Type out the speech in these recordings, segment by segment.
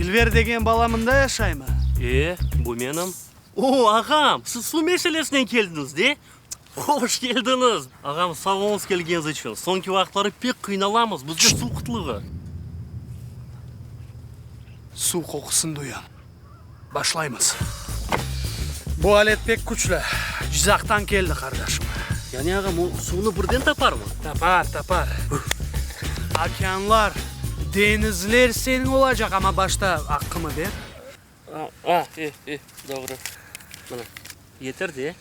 İlver degen bala mında yaşaymı? E, bu menim. O, ağam, siz suv meselesinen keldiñiz, de? Hoş keldiñiz! Ağam, sağ oluñız kelgeniñiz içün. Soñki vaqıtları pek qıynalamız, bizde suv qıtlığı. Suv qoqusını duyam. Başlaymız. Bu alet pek küçlü. Cizaqtan keldi, qardaşım. Yani, ağam, o suvnı birden taparmı? Tapar, tapar. Okeanlar, deñizler seniñ olacaq, amma başta aqqımı ber. A, e, e, doğru. Mına, yeter de.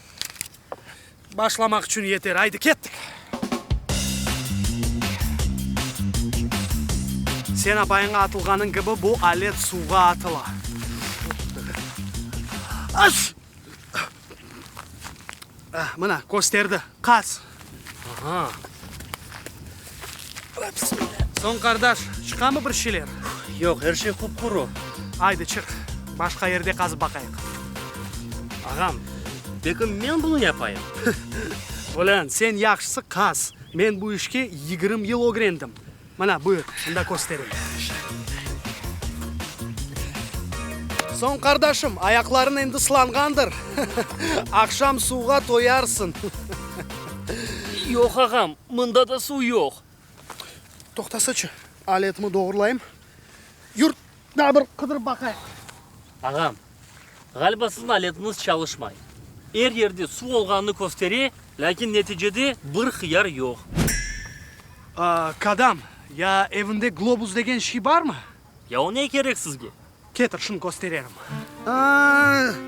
Başlamaq içün yeter. Aydı, kettik! Sen apayıña atılğanıñ kibi, bu alet suvğa atıla. Aş! Mına, kösterdi. Qaz. Aha. Soñ, qardaş, çıqamı bir şeyler? Yoq, er şey qup-quru. Aydı, çıq, başqa yerde qazıp baqayıq. Ağam, belki men bunı yapayım? Olân, sen yahşısı qaz. Men bu işke 20 yıl ögrendim. Mına, buyur, mında köstereyim. Soñ, qardaşım, ayaqlarıñ endi sılanğandır. Aqşam suvğa toyarsıñ. Yoq, ağam, mında da suv yoq. Toqtasaçı, aletimi doğrulayım. Yur, daa bir qıdırıp baqayıq. Ağam, ğaliba siziñ aletiñiz çalışmay. Er yerde suv olğanını köstere, lâkin neticede bir hıyar yoq. Kadam, ya evinde globus degen şey barmı? Ya o ne kerek sizge? Ketir, şunı köstererim. A,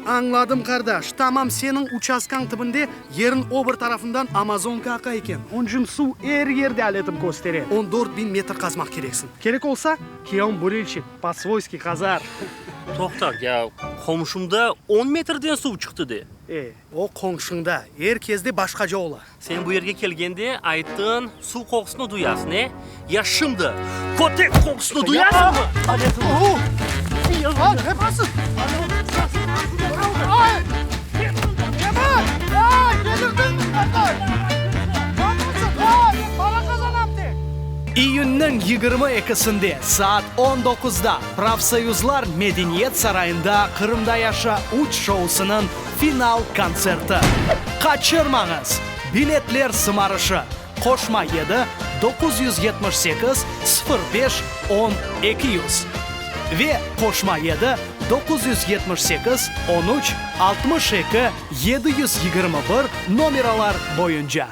añladım, qardaş. Tamam seniñ uçastkañ tibinde, yerin o bir tarafından Amazonka aqa eken. Onıçün suv er yerde aletim köstere. On 4000 metr qazmaq kereksiñ. Kerek olsa, kiyevim burilşik, po-svoyski qazar. Toqta, ya qomşumda on metrden suv çıqtı de. E, o qomşuñda. Er kesde başqaca ola. Sen bu yerge kelgende ayttıñ, suv qoqusını duyasıñ, e? Ya şimdi kötek qoqusını duyasıñmı? İyünniñ 22-sinde saat on doquzda Profsoyuzlar medeniyet sarayında Qırımda yaşa üç şousınıñ Final kontserti! Qaçırmañız! Biletler sımarışı, qoşma yedi, 978 05 10 200 ve qoşma yedi, 978 13 62 721 nomeralar boyunca.